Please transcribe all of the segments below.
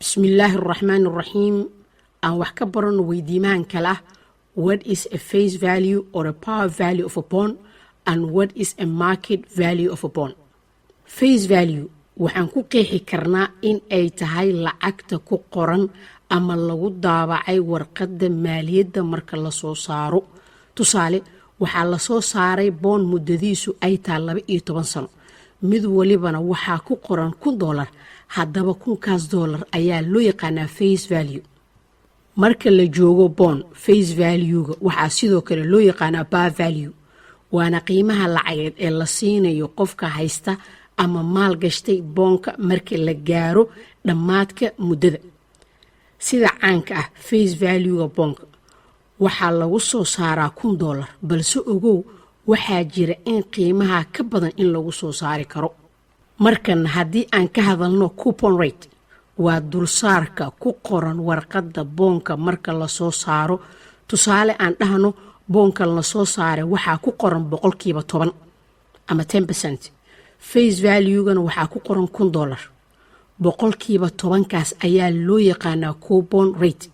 Bismillaahi araxmaan araxiim. Aan wax ka barano weydiimahan kale ah: what is a face value or a par value of a bond and what is a market value of a bond? Face value waxaan ku qeexi karnaa in ay tahay lacagta ku qoran ama lagu daabacay warqadda maaliyadda marka lasoo saaro. Tusaale, waxaa lasoo saaray bond muddadiisu ay tahay 12 sano. Mid walibana waxaa ku qoran $1000. Haddaba 1000-kaas doolar ayaa loo yaqaanaa face value. Marka la joogo bond, face value-ga waxaa sidoo kale loo yaqaanaa par value, waana qiimaha lacageed ee la siinayo qofka haysta ama maal gashtay bondka marka la gaaro dhammaadka muddada. Sida caanka ah, face value-ga bondka waxaa lagu soo saaraa $1000, balse ogow, waxaa jira in qiimaha ka badan in lagu soo saari karo. Markan haddii aan ka hadalno coupon rate, waa dulsaarka ku qoran warqadda bondka marka lasoo saaro. Tusaale, aan dhahno bondkan lasoo saaray waxaa ku qoran 10% ama 10%, face value-gana waxaa ku qoran $1000. 10%-kaas ayaa loo yaqaanaa coupon rate.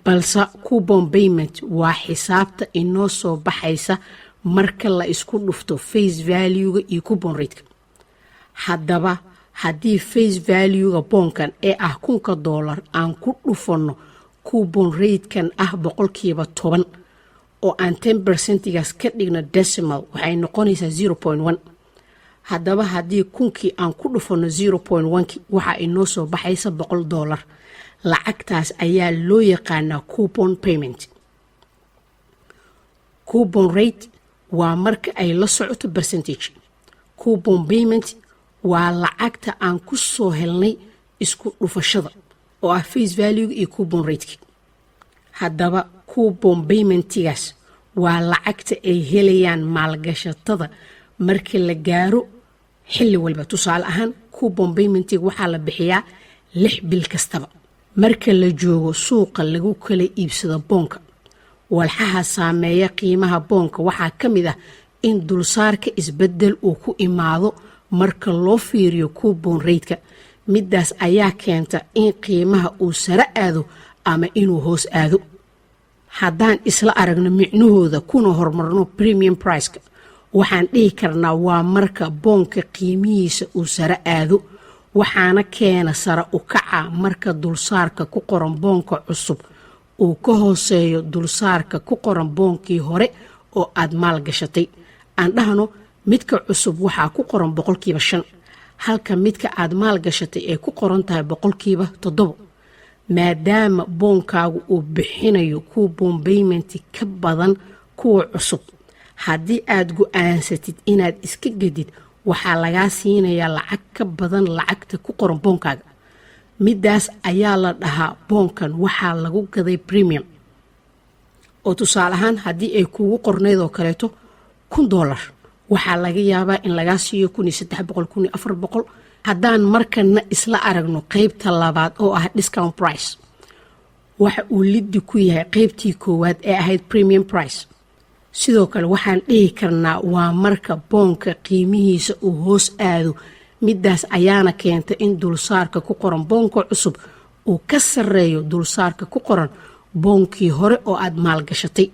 Balse coupon payment waa xisaabta inoo soo baxaysa marka la isku dhufto face value-ga iyo coupon rateka. Haddaba haddii face value-ga bondkan ee ah 1000-ka doolar aan ku dhufanno coupon ratekan ah 10% oo aan 10%-igaas ka dhigno decimal, waxay noqonaysaa 0.1. Haddaba haddii 1000-kii aan ku dhufanno 0.1-ki, waxaa inoo soo baxaysa $100. Lacagtaas ayaa loo yaqaanaa coupon payment. Coupon rate waa marka ay la socoto percentage. Coupon payment waa lacagta aan ku soo helnay isku dhufashada oo ah face value iyo coupon rateki. Haddaba coupon paymentigaas waa lacagta ay helayaan maalgashatada markii la gaaro xilli walba. Tusaale ahaan, coupon paymentiga waxaa la bixiyaa 6 bil kastaba. Marka la joogo suuqa lagu kala iibsado bondka, walxaha saameeya qiimaha bondka waxaa ka mid ah in dulsaarka isbedel uu ku imaado marka loo fiiriyo coupon rateka. Midaas ayaa keenta in qiimaha uu sare aado ama inuu hoos aado. Haddaan isla aragno micnahooda kuna horumarno premium priceka, waxaan dhihi karnaa waa marka bondka qiimihiisa uu sare aado, waxaana keena sare u kaca marka dulsaarka ku qoran bondka cusub uu ka hooseeyo dulsaarka ku qoran bondkii hore oo aad maal gashatay. Aan dhahno midka cusub waxaa ku qoran 5%, halka midka aad maal gashatay ay ku qoran tahay 7%. Maadaama bondkaagu uu bixinayo coupon payment ka badan kuwa cusub, haddii aad go-aansatid inaad iska gedid, waxaa lagaa siinayaa lacag ka badan lacagta ku qoran bondkaaga. Midaas ayaa la dhahaa bondkan waxaa lagu gaday premium. Oo tusaale ahaan, haddii ay kuugu qornayd oo kaleeto $1000, waxaa laga yaabaa in lagaa siiyo 1300, 1400. Haddaan markana isla aragno qeybta labaad oo ah discount price, waxa uu liddi ku yahay qeybtii koowaad ee ahayd premium price. Sidoo kale waxaan dhihi karnaa waa marka bondka qiimihiisa uu hoos aado. Midaas ayaana keenta in dulsaarka ku qoran bondka cusub uu ka sarreeyo dulsaarka ku qoran bondkii hore oo aad maalgashatay.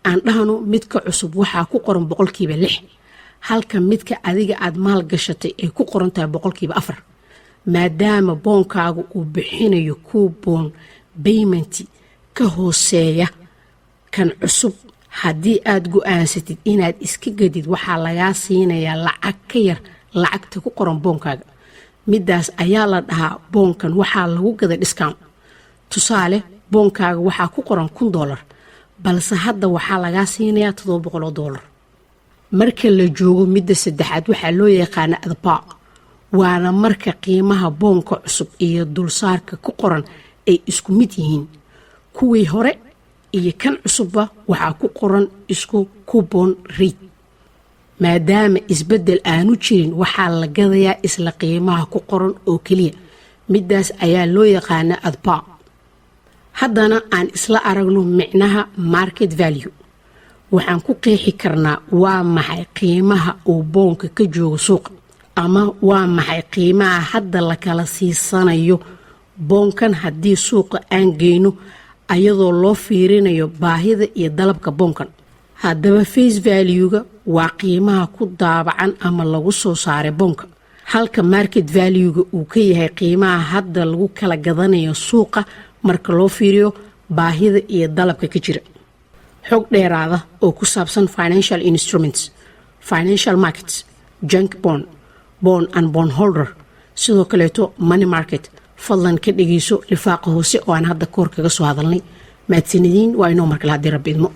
Aan dhahno midka cusub waxaa ku qoran 6%, halka midka adiga aad maalgashatay ay ku qoran tahay 4%. Maadaama bondkaagu uu bixinayo coupon payment ka hooseeya kan cusub, haddii aad go-aansatid inaad iska gadid, waxaa lagaa siinayaa lacag ka yar lacagta ku qoran bondkaaga. Midaas ayaa la dhahaa bondkan waxaa lagu gaday discount. Tusaale, bondkaaga waxaa ku qoran $1000, balse hadda waxaa lagaa siinayaa $700. Marka la joogo midda saddexaad, waxaa loo yaqaana at par, waana marka qiimaha bondka cusub iyo dulsaarka ku qoran ay isku mid yihiin. Kuwii hore iyo kan cusubba waxaa ku qoran isku coupon rate. Maadaama isbeddel aanu jirin, waxaa la gadayaa isla qiimaha ku qoran oo keliya. Midaas ayaa loo yaqaana at par. Haddana aan isla aragno micnaha market value. Waxaan ku qeexi karnaa waa maxay qiimaha uu bondka ka joogo suuqa, ama waa maxay qiimaha hadda la kala siisanayo Bondkan haddii suuqa aan geyno, ayadoo loo fiirinayo baahida iyo dalabka bondkan. Haddaba, face value-ga waa qiimaha ku daabacan ama lagu soo saaray bondka, halka market value-ga uu ka yahay qiimaha hadda lagu kala gadanayo suuqa marka loo fiiriyo baahida iyo dalabka ka jira. Xog dheeraada oo ku saabsan financial instruments, financial markets, junk bond, bond and bond holder, sidoo kaleeto money market, fadlan ka dhegeyso lifaaqa hoose oo aan hadda koor kaga soo hadalnay. Mahadsanidin. Waa inoo markale haddii Rabbi idmo.